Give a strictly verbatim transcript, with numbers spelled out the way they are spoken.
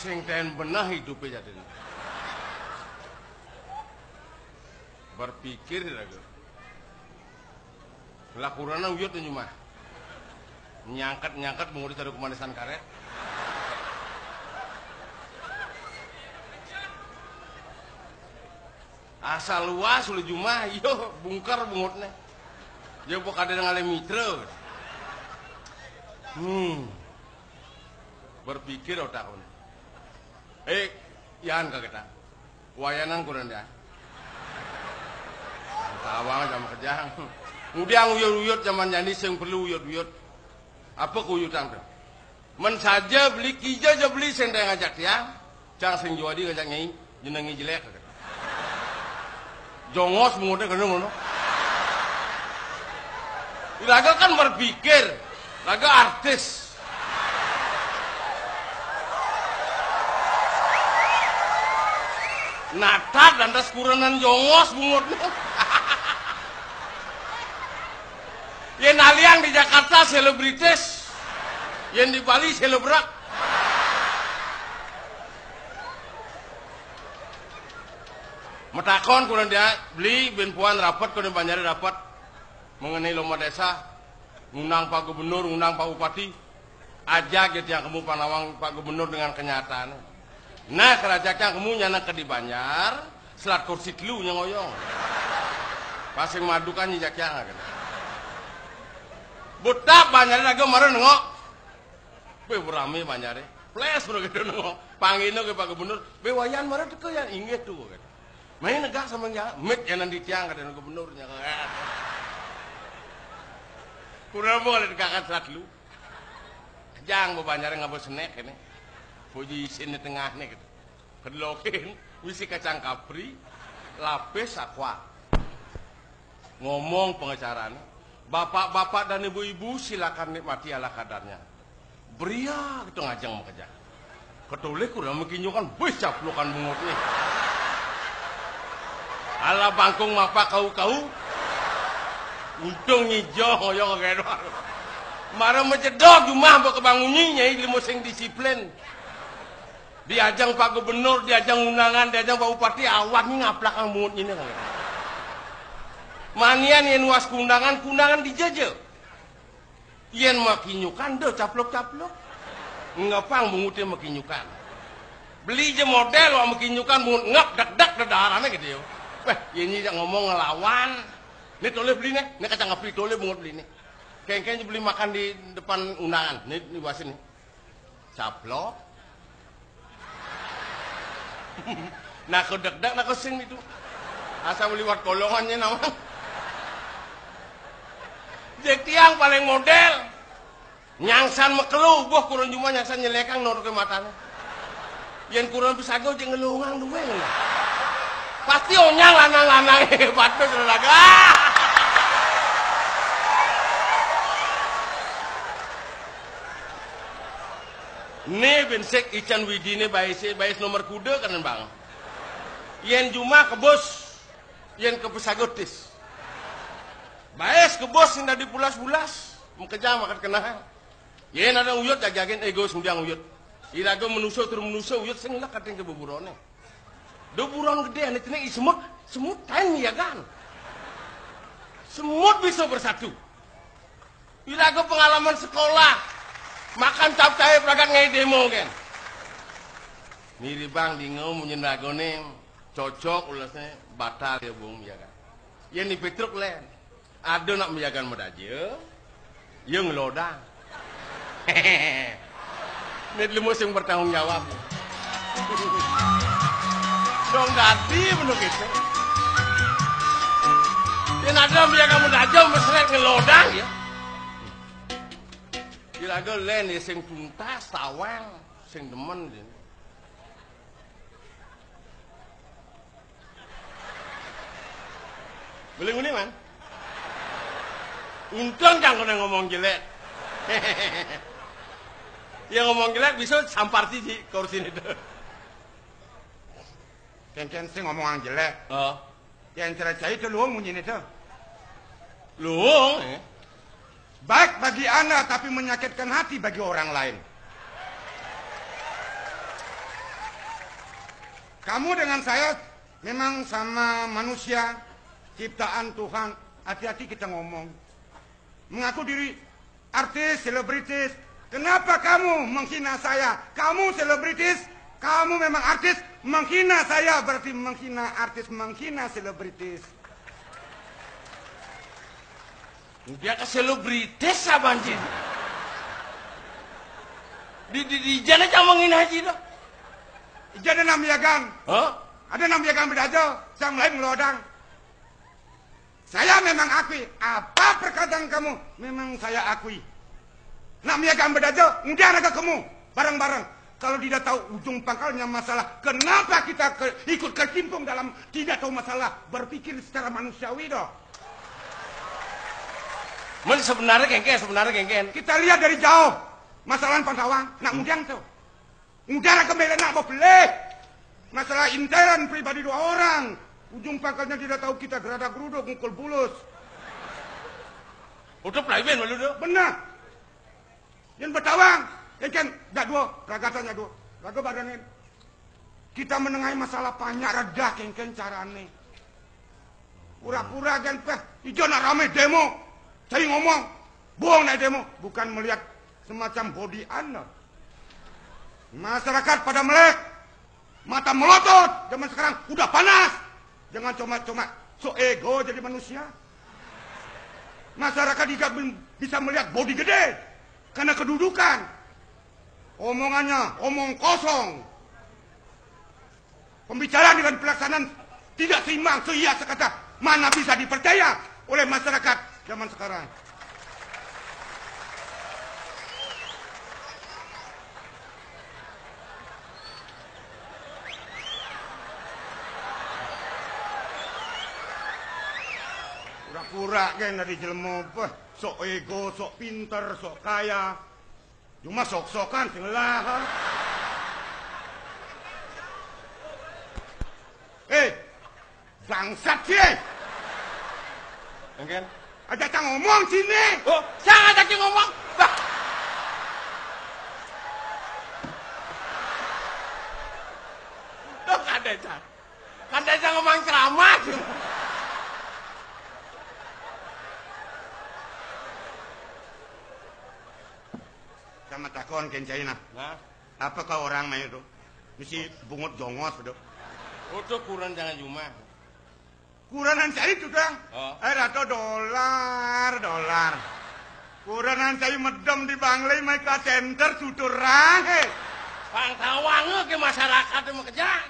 Sing ten beneh idupe jadine. Berpikir raga. Lah kurana uyut nyu mah. Nyangket-nyangket bungut ditaruh kemanisan karet. Asal luas ulah jumah, iyo bungker bungutne. Ya pok ada ngale mitra. Hmm. Berpikir otakne. Eh, yan kageta. Wayanan kurang dia. Tawang sama kejang. Ngudiang uyut-uyut zaman jani sing perlu uyut-uyut. Apa kuyutan tu? Men saja beli kija ja beli sing daya ngajak tiang. Cang sing juadi ngajak nyai, jenengi jelek. Jongos mengutip kena ngono. Raga kan berpikir, raga artis. Natat dan tas kuranan jongos bungut. Yen aliang di Jakarta selebritis, yen di Bali selebrak. Metakon kurang dia, beli bin puan rapat kurang banjari rapat mengenai lomba desa, ngundang Pak Gubernur, ngundang Pak Bupati, ajak ya tiang kemu panawang Pak Gubernur dengan kenyataan. Nah, kerajaan kemu nyana ke di Banjar, selat kursi telu nyang oyong. Pasing madu kan nyijak yang kan. Buta Banjar lagi mara nengok. Be rame Banjare. Ples bro gitu nengok. Panggilnya ke Pak Gubernur. Be wayan mara teka yang inggih tu kan. Main negak sama ya, mit yang nanti tiang kata gubernurnya. Kurang boleh degakan selat lu. Jang bebanjare ngapa senek ini. Puji isin di tengah nih gitu. Kedelokin, misi kacang kapri, lapis aqua. Ngomong pengacarane, bapak-bapak dan ibu-ibu silakan nikmati ala kadarnya. Bria gitu ngajeng makejang. Ketoleh kurang mekinyokan, beh caplokan bungut nih. Ala bangkung mapa kau-kau. Untung nyijo hoyong kagak. Mara majedog jumah mbok kebangunyi nyai limo sing disiplin. Diajang Pak Gubernur, diajang undangan, diajang Pak Bupati, awak ni ngaplak ang bungut ini. Manian yen was kundangan, kundangan dijaja. Yen makinyukan, deh caplok-caplok. Ngepang bungutnya makinyukan. Beli je model wak makinyukan, bungut ngep dek-dek dedarane gitu ya. Weh, ini ngomong ngelawan. Ini toleh beli nih, ini kacang api toleh bungut beli nih. Kengkeng beli makan di depan undangan, nih di bawah sini. Caplok. Nah, kau dek-dek, nah, kau sing itu. Asal liwat kolongannya nama. Jek tiang paling model. Nyangsan mekelu, boh kurang juma nyangsan nyelekang nor ke matanya. Yen kurang bisa gue jeng ngelungang duwe. Pasti onyang lanang-lanang hebat tuh, saudara. Nih bensek ican widine baise, bais nomor kuda kan, Bang. Yen juma kebus, yen kepesagotis. Bais kebus sing dadi pulas-pulas, mekejang makat kenah. Yen ada uyut jagain ego sembiang uyut. Iraga menusa tur menusa uyut sing lek kating ke beburone. Do buron gede ane tene i semut, semut tain miagan. Semut bisa bersatu. Iraga pengalaman sekolah. Makan capcay pragat ngai demo kan. Niribang dingau munyin ragone cocok ulasne batal ya bung ya kan. Yen ni Petruk len. Ada nak miagan medaja, ya ngelodang. Ini dulu sing bertanggung jawab. Dong dadi bener gitu. Yen ada miagan medaja mesret ngelodang ya. Kira-kira len ya sing tuntas tawang, sing demen ya. Boleh ngene, Man? Untung jangan kena ngomong jelek. Ya ngomong jelek bisa sampar siji kursi itu. Kengken sing ngomong jelek. Oh. Yang cerai itu luung munyi itu. Luung, eh? Baik bagi Anda, tapi menyakitkan hati bagi orang lain. Kamu dengan saya memang sama manusia ciptaan Tuhan. Hati-hati kita ngomong. Mengaku diri artis, selebritis. Kenapa kamu menghina saya? Kamu selebritis, kamu memang artis, menghina saya berarti menghina artis, menghina selebritis. Dia ke selebritis apa anjing? Di di di jana cang menghina haji dah. Ija ada nambiagan. Hah? Ada nambiagan bedaja, sang lain ngelodang. Saya memang akui, apa perkataan kamu memang saya akui. Nak miagan bedaja, nggak ada kamu, bareng-bareng. Kalau tidak tahu ujung pangkalnya masalah, kenapa kita ke, ikut kecimpung dalam tidak tahu masalah, berpikir secara manusiawi dong. Men sebenarnya kengken, sebenarnya kengken. Kita lihat dari jauh, masalah pantawang, nak mudiang tuh. Udara kembali nak mau beli. Masalah intern pribadi dua orang. Ujung pangkalnya tidak tahu kita gerada geruduk ngukul bulus. Udah pelaibin malu tuh. Benar. Yang bertawang, yang kan, dak dua, ragatannya dua. Raga barengin. Kita menengahi masalah banyak redah kengken carane. Pura-pura kan peh, ijo nak rame demo. Saya ngomong, bohong naik demo, bukan melihat semacam body anda. Masyarakat pada melek, mata melotot, zaman sekarang udah panas. Jangan cuma-cuma so ego jadi manusia. Masyarakat juga bisa melihat body gede karena kedudukan. Omongannya omong kosong. Pembicaraan dengan pelaksanaan tidak seimbang, seia sekata. Mana bisa dipercaya oleh masyarakat zaman sekarang? Pura-pura kan dari jelema, beh, sok ego, sok pinter, sok kaya. Cuma sok-sokan sing lah. Eh, bangsat sih. Engken. Aja cang ngomong sini. Oh, saya ada yang ngomong. Bah. Tuh ada cang. Ada yang ngomong ceramah. Sama takon kencai nah. Nah. Apa kau orang main itu? Mesti bungut jongos itu. Udah kurang jangan cuma. Kuranan saya itu dong. Oh. Eh, rata dolar, dolar. Kuranan saya medem di Banglai, mai ke center, tutur rahe. Pang tawang ke masyarakat mau kerja.